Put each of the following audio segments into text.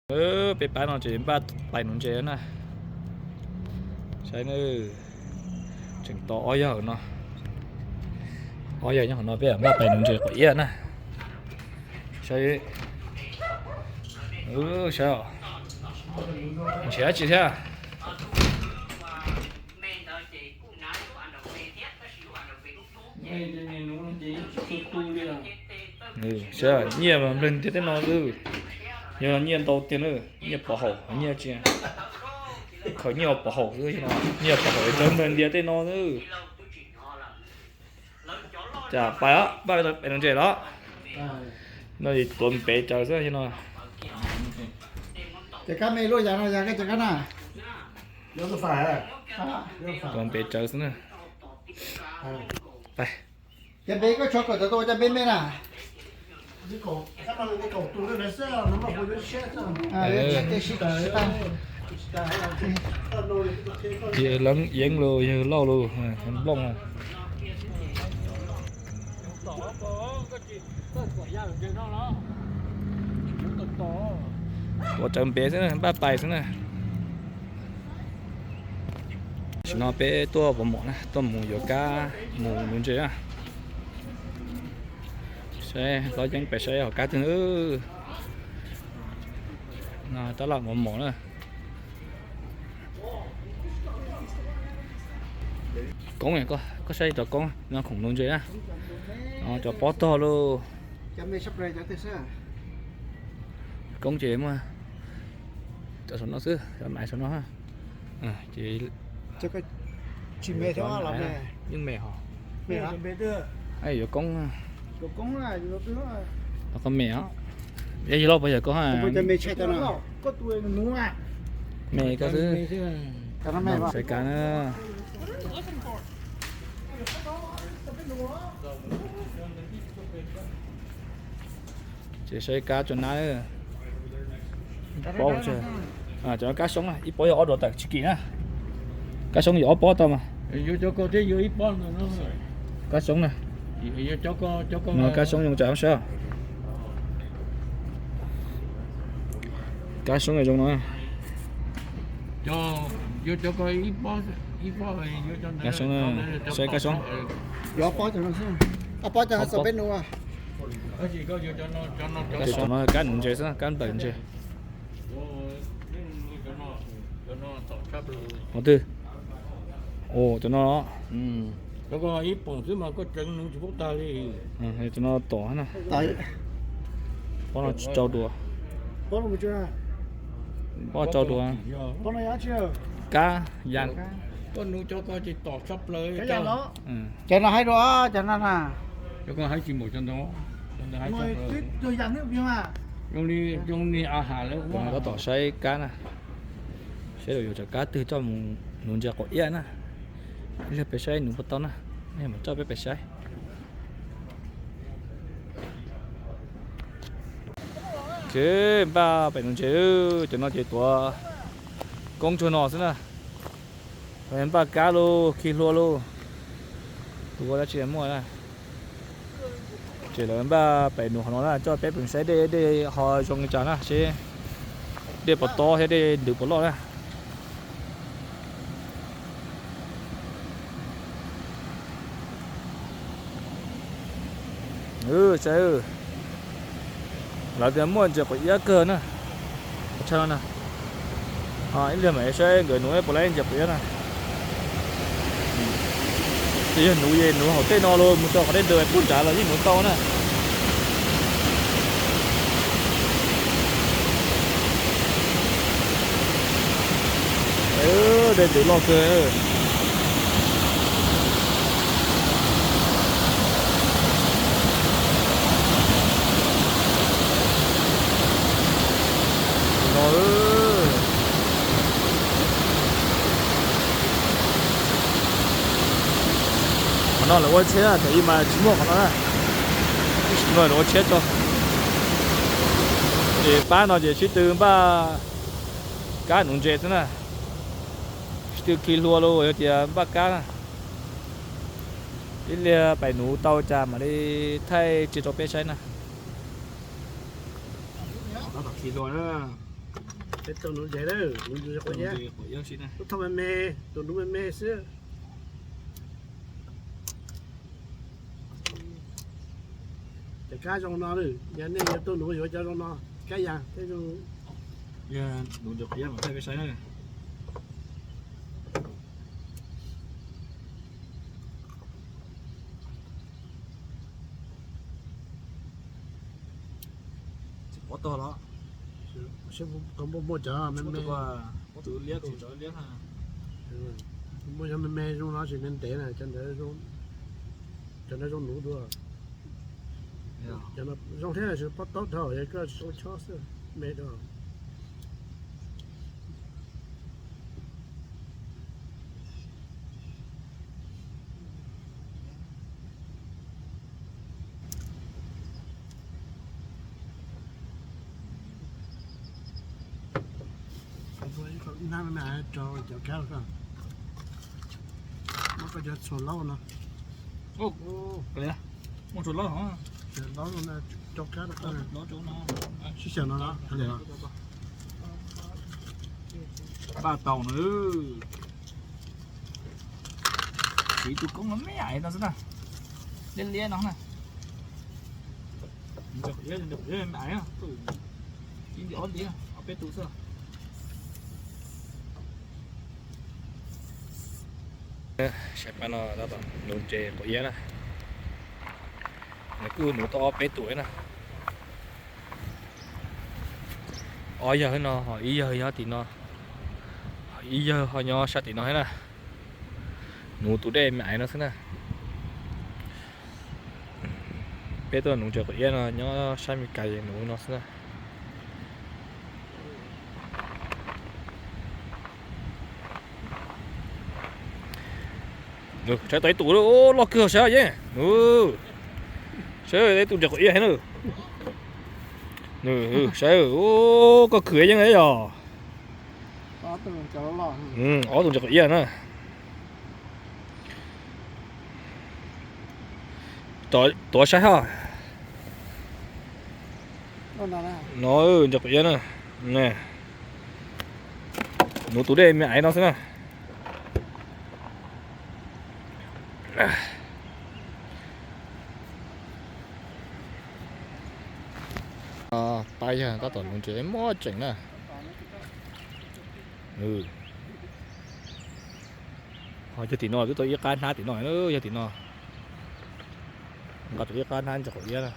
Peb pab no ces npaj pais nuv ntses na. Saib, tseem tau ob yawg no, ob yawg nyob hauv no, peb npaj pais nuv ntses quav iab na. Saib, saib, nrhiav dab tsi thiab? Nyiaj mas nplawg ntiaj teb no xwb. Yog nyiaj ntau tiag na, nyiaj pov haum, nyiaj tsis, khaws nyiaj pov haum xwb, nyiaj pov haum tsawv nplawg ntiaj teb no xwb. Cas pais, pais nuv ntses los? No tuav npe tsawv xwb no. Ces kab me luaj yas no yog kab cov kab na. Tuav npe tsawv xwb na. Cov npe koj tshuav kom tau, cov npe me na. Ces leev yeeb los yawg lauj los nplooj. Tuav tsawv npe xwb na, npaj pais xwb na. Tam sim no peb tuaj pov mom na, tuaj mus yuav kab mus nuv ntses na. Saib hlob Yeeb pem saib hauv kab twg. No tab laj pov mom na. Koob, koj saib cov koob no, khoom nuv ntses na. Cov pob tog lauj. Koob ces muaj cov saum no xwb, cov mais saum no. Ces yeej me hos. Yuav koob, koj me os. Yog yog lauj, puas yog koob? Me koj xwb. Saib kab na. Ces saib kab tso nab. Pob, cov kab xyoob na, ib pob yog ob duas tawm tsis kim na. Kab xyoob yuav ob pob tau mas. Kab xyoob na. Kab xyoob zoo tsam saib. Kab xyoob zoo no. Kab xyoob, saib kab xyoob. Ob pob, ob pob. Kab nuv ntses xwb, kab nplawm ntses. Qhov twg? Cov no. Cov no tom na. Pob no tsis tsau dua. Pob tsau dua. Kab yas. Cov no haib dua, cov no na. Tab tom saib kab na. Saib yuav cov kab twg coj mus nuv ntses quav iab na. Ib pliag peb saib nuv puas tau na. Nej mam coj peb peb saib. Npaj pem nuv ntses, cov no ces tuav koob tsuag no xwb na. Npaj kab lauj, khi hlua lauj. Tus ua dab tsi muaj na. Ces lawv npaj pem nuv qhov no na, coj peb pem saib dej, dej ho zoo li cas na, seb dej puas tob thiab dej ntws puas loj na. Saib, lawv tias muaj ntses quav iab kawg na. Qhov chaw no na. Ib pliag mam saib nkawd nuv puas laib ntses quav iab na. Yog nuv ces nuv hauv tej no los mus rau qhov dej ntws puag nrad los yeej nuv tau na. Dej ntws loj kawg. Qhov no lawv ua tsheb, thaum ub mas tsis muaj qhov no na. Tam sim no lawv ua tsheb tso. Ces pab no ces sib tw npaj kab nuv ntses xwb na. Sib tw khi hlua los yog tias npaj kab na. Ib pliag pem nuv tau cas mam li thaij tsis rau peb saib na. Khi hlua na. Peb tug nuv ntses na, nuv ntses quav iab. Lub thoj me me, tus nuv me me xwb. Cov kab zoo no, yog nej yuav tuaj nuv yuav cov zoo no, kab yas thiab zoo. Yog nuv ntses quav iab mas peb saib na. Tsis pov tog los? Muaj cov me me, muaj cov me me zoo no tsis ntev ntev na, cov ntawd zoo nuv dua. Zoo thiab tsis pov tog dhau, yog koj tsis zoo chob xwb, me dhau. Ib hnab no rau cov kab, muab koj cov txhua laub no. Muaj txhua laub, cov laub no rau kab, sib xyaw no. Paj taus na. Siv tus koob no me ais no xwb na. Liab liab no na. Ib nti ob nti, ob peb tus xwb. Saib pab no tab tom nuv ntses quav iab na. Nws kuj nuv tau ob peb tus na. Ob yawg no ho ib yawg nyob tim no, ib yawg ho nyob sab tim no thiab na. Nuv tus dej me ais no xwb na. Peb tuaj nuv ntses quav iab no nyob sab Mes Kas nuv no xwb na. Saib tau ib tus loj kawg saib yeej. Saib ib tus ntses quav iab heev na. Saib, koj khwv yeej yog. Ob tus ntses quav iab na. Tuav saib hos. No ntses quav iab na. Nuv tus dej me ais no xwb na. Pab yawg tab tom nuv ntses mob tseem na. Ho yog tim no twb tau ib qab hnab tim no, yog tim no. Nqa tau ib qab hnab ntses quav iab na.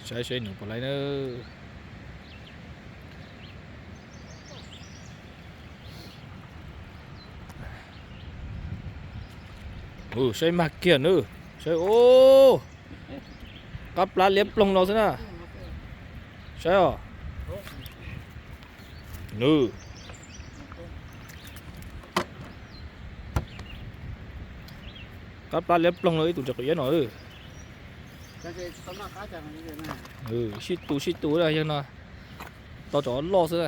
Saib seb nws puas laib na. Saib mag kiag na. Saib, qab plab liab ploog no xwb na. Saib os. Nws qab plab liab ploog no ib tug ntses quav iab no. Sib tus sib tus yawg no tau cov loj xwb.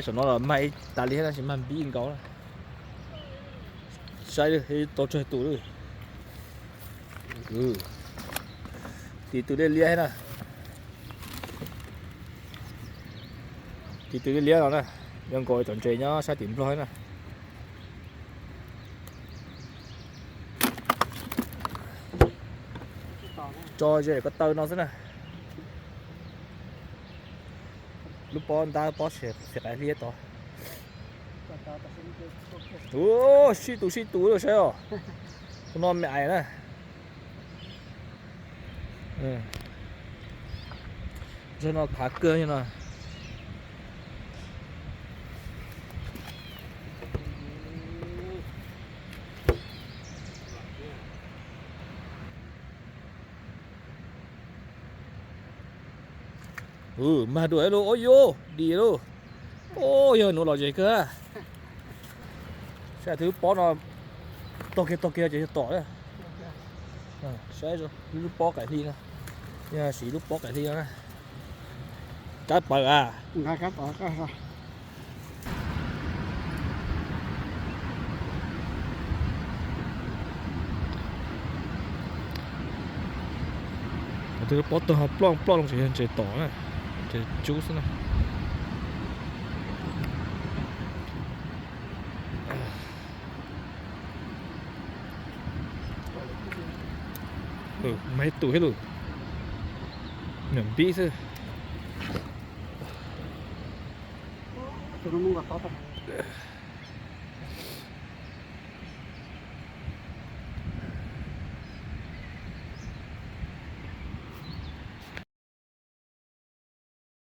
Saum no los mag ib tas li thiab tab sis mag npib nkaus na. Saib tau tsawg tus lawm. Tim tus liab liab thiab na. Tim tus liab liab no na, zoo nkaus cov ntses nyob sab tim Nplog thiab na. Tso ze ko taw no xwb na. Lub pob ntab pob xim qaim hli tod. Ua, sib tus sib tus lawm saib os. Tus no me ais na. Tus no khav kawg no. Mag dua lauj, ua yuj dim lauj. Ua yog nuv lom zem kawg. Saib tus lub pob no, tog kiag tog kiag ces yog tom. Saib lub pob qaim hli no, yog siv lub pob qaim hli no na. Kab pawv a. Twb pob tag ho ploj ploj loo tsev, tsev tom na, tsev cub xwb na. Mas ib tug thiab lus, nyuam npib xwb.